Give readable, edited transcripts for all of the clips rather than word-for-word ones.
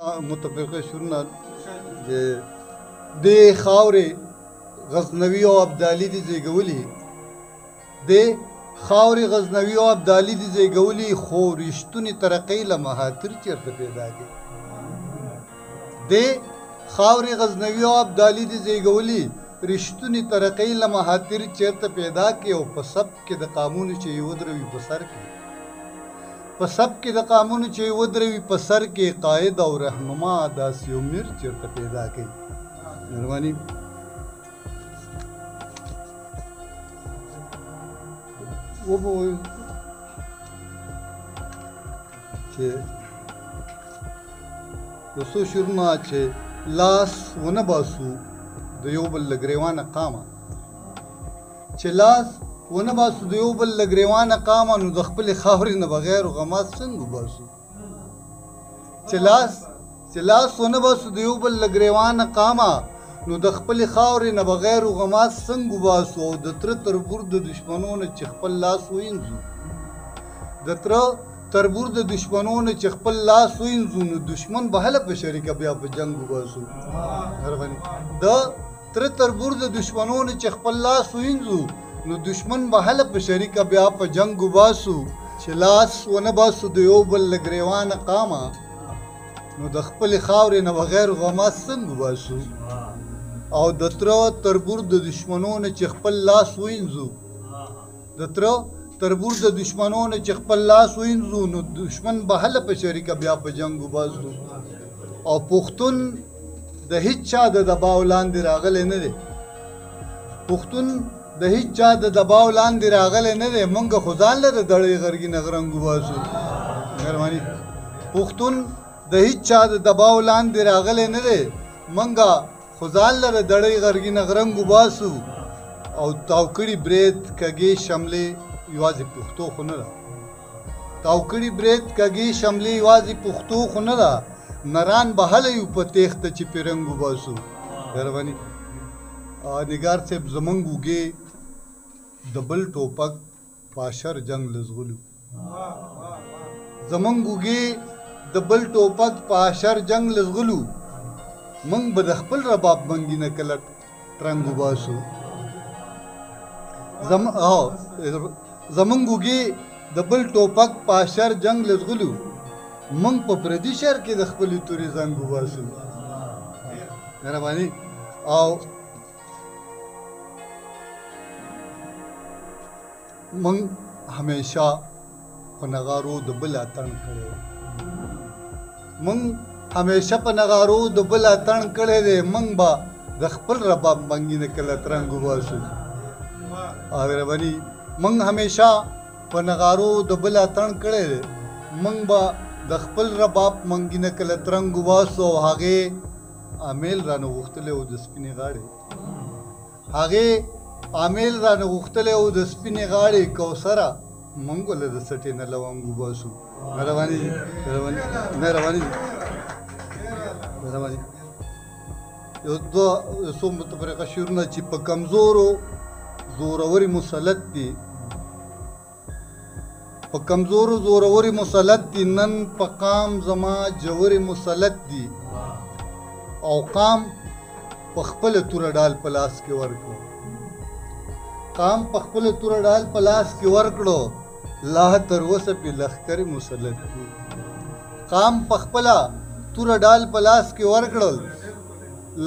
متفرقه شعرونه د خاورې غزنوي او ابدالي دي زېږولي، د خاورې غزنوي او ابدالي دي زېږولي، خو رښتونې ترقۍ له مهاتیر چېرته پیدا کړي. د خاورې غزنوي او ابدالي دي زېږولي، رښتونې ترقۍ له مهاتیر چېرته پیدا کړي. او په سب کې د قامونو چې یې ودروي په سر کې، په سب کې د قامونو چې یې ودروي په سر کې، قاید او رهنما داسې یو میر چېرته پیدا کړي. مهرباني. وبه وایو چې د څو شعرونه چې لاس ونه باسو د یو بل له ګرېوانه قامه، چې لاس ونه باسو د یو بل له ګرېوانه قامه، نو د خپلې خاورې نه بغیر غماز څنګه وباسو؟ چې لاس ونه باسو د یو بل له ګرېوانه قامه، نو د خپلې خاورې نه بغیر غماز څنګه وباسو؟ او د تره تربور د دښمنو نه چې خپل لاس وینځو، د تره تربور د دښمنو نه چې خپل لاس وینځو، نو دښمن به هله په شریکه بیا په جنګ وباسو. مهرباني. د تره تربور د دښمنو نه چې خپل لاس وینځو، نو دښمن به هله په شریکه بیا په جنګ وباسو. چې لاس ونه باسو د یو بل له ګرېوانه قامه، نو د خپلې خاورې نه بغیر غماز څنګه وباسو؟ او د تره تربور د دښمنو نه چې خپل لاس وینځو، د تره تربور د دښمنو نه چې خپل لاس وینځو، نو دښمن به هله په شریکه بیا په جنګ وباسو. او پښتون د هیڅ چا د دباو لاندې راغلی نه دی، پښتون د هیڅ چا د دباو لاندې راغلی نه دی، مونږ خو ځان له د دړۍ غرګي نه غرنګ وباسو. مهرباني. پښتون د هیڅ چا د دباو لاندې راغلی نه دی، مونږ خو ځان له د دړۍ غرګي نه غرنګ وباسو. او تاو کړي برېت کږې شملې یوازې پښتو خو نه ده، تاو کړي برېت کږې شملې یوازې پښتو خو نه ده، نران به هله یو په تېښته چې پیرنګ وباسو. مهرباني. نګار صاحب، زمونږ اوږې د بل ټوپک پاشر جنګ له ځغلو، زمونږ اوږې د بل ټوپک پاشر جنګ له ځغلو، موږ به د خپل رباب منګي نه کله ترنګ وباسو. زمونږ اوږې د بل ټوپک پاشر جنګ له ځغلو، موږ په پردي شهر کې د خپلې تورې زنګ وباسو. مهرباني. او موږ همیشه په نغارو د بل اتڼ کړی، موږ همیشه په نغارو د بل اتڼ کړی دی، موږ به د خپل رباب منګي نه کله ترنګ وباسو. مهرباني. موږ همیشه په نغارو د بل اتڼ کړی دی، موږ به د خپل رباب منګي نه کله ترنګ وباسو. او هغې امیل رانه غوښتلی و د سپینې غاړې، هغې امیل رانه غوښتلی و د سپینې غاړې، کوثره مونږ له د څټې نه لونګ وباسو. مهرباني، مهرباني، مهرباني، مهرباني. یو دوه څو متفرقه شعرونه چې په کمزورو زوروري مسلط دي، په کمزورو زوروري مسلط دي، نن په قام زما جووري مسلط دي، او قام په خپله توره ډال په لاس کې ورکړو، قام په خپله توره ډال په لاس کې ورکړو، لا تر اوسه پې لښکرې مسلط دي. قام په خپله توره ډال په لاس کې ورکړل،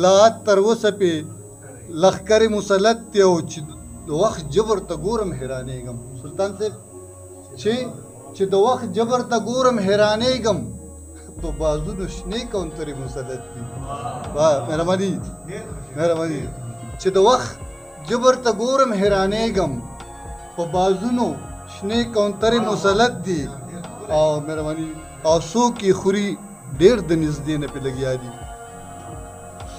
لا تر اوسه پې لښکرې مسلط دي. او چې د وخت جبر ته ګورم حیرانېږم، سلطان صاحب، چې د وخت جبر ته ګورم حیرانېږم، په بازونو شنې کونترې مسلط دي. مهرباني، مهرباني. چې د وخت جبر ته ګورم حیرانېږم، په بازونو شنې کونترې مسلط دي. او مهرباني. او څوک یې خوري ډېر د نږدې نه پې لګیا دي،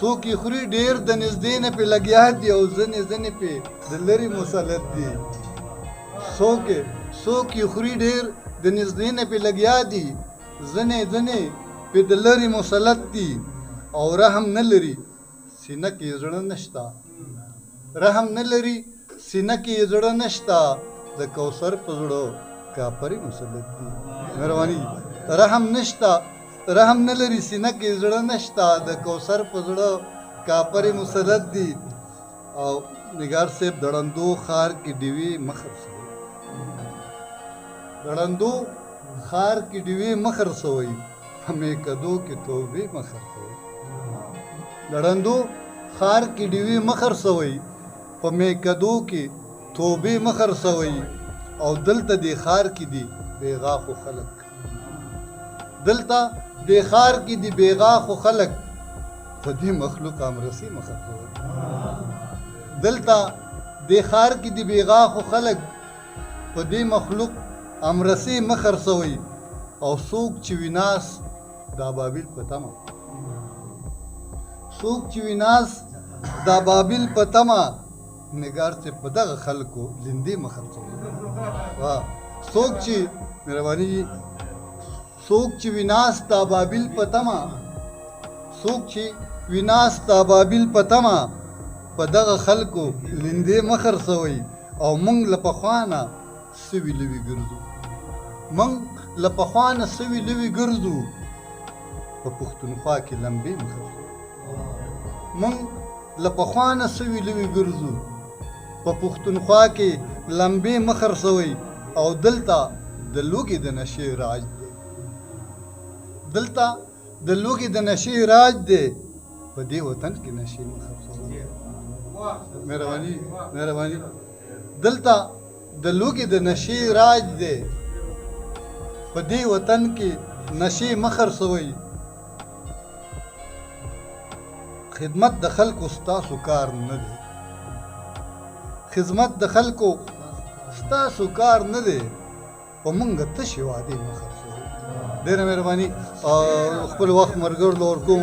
څوک یې خوري ډېر د نږدې نه پې لګیا دي، او ځینې ځینې پې د لرې مسلط دي. څوک یې خوري ډېر د نږدې نه پې لګیا دي، ځینې ځینې پې د لرې مسلط دي. او رحم نه لري سینه کې یې زړه نشته، رحم نه لري سینه کې یې زړه نشته، د کوثر په زړه کاپرې مسلط دي. مهرباني. رحم نشته، رحم نه لري، سینه کې زړه نشته، د کوثر په زړه کاپرې مسلط دي. او نګار صاحب، د ړندو ښار کې ډیوې مه خرڅوئ، د ړندو ښار کې ډیوې مه خرڅوئ، په میکدو کې توبې مه خرڅوئ. د ړندو ښار کې ډیوې مه خرڅوئ، په میکدو کې توبې مه خرڅوئ. او دلته دې ښار کې دي بې غاښو خلک، دلته دې ښار کې دي بې غاښو خلک، په دې مخلوق امرسي مه خرڅوئ. دلته دې ښار کې دي بې غاښو خلک، په دې مخلوق امرسي مه خرڅوئ. او څوک چې وي ناست د ابابیل په تمه، څوک چې وي ناست د ابابیل په تمه، نګار چې په دغه خلکو لیندې مه خرڅوئ. واه، څوک چې، مهرباني، څوک چې وي ناست د ابابیل په تمه، څوک چې وي ناست د ابابیل په تمه، په دغه خلکو لیندې مه خرڅوئ. او موږ له پخوا نه سوي لوي ګرځو، موږ له پخوا نه سوي لوي ګرځو، په پښتونخوا کې لمبې مه خرڅوئ. موږ له پخوا نه سوي لوي ګرځو، په پښتونخوا کې لمبې مه خرڅوئ. او دلته د لوږې د نشې راج دی، دلته د لوږې د نشې راج دی، په دې وطن کې نشې مه خرڅوئ. مهرباني، مهرباني. دلته د لوږې د نشې راج دی، په دې وطن کې نشې مه خرڅوئ. خدمت د خلکو ستاسو کار نه دی، خدمت د خلکو ستاسو کار نه دی، په مونږ تشې وعدې مه خرڅوئ. ډېره مهرباني، خپل وخت مرګر له ورکوم.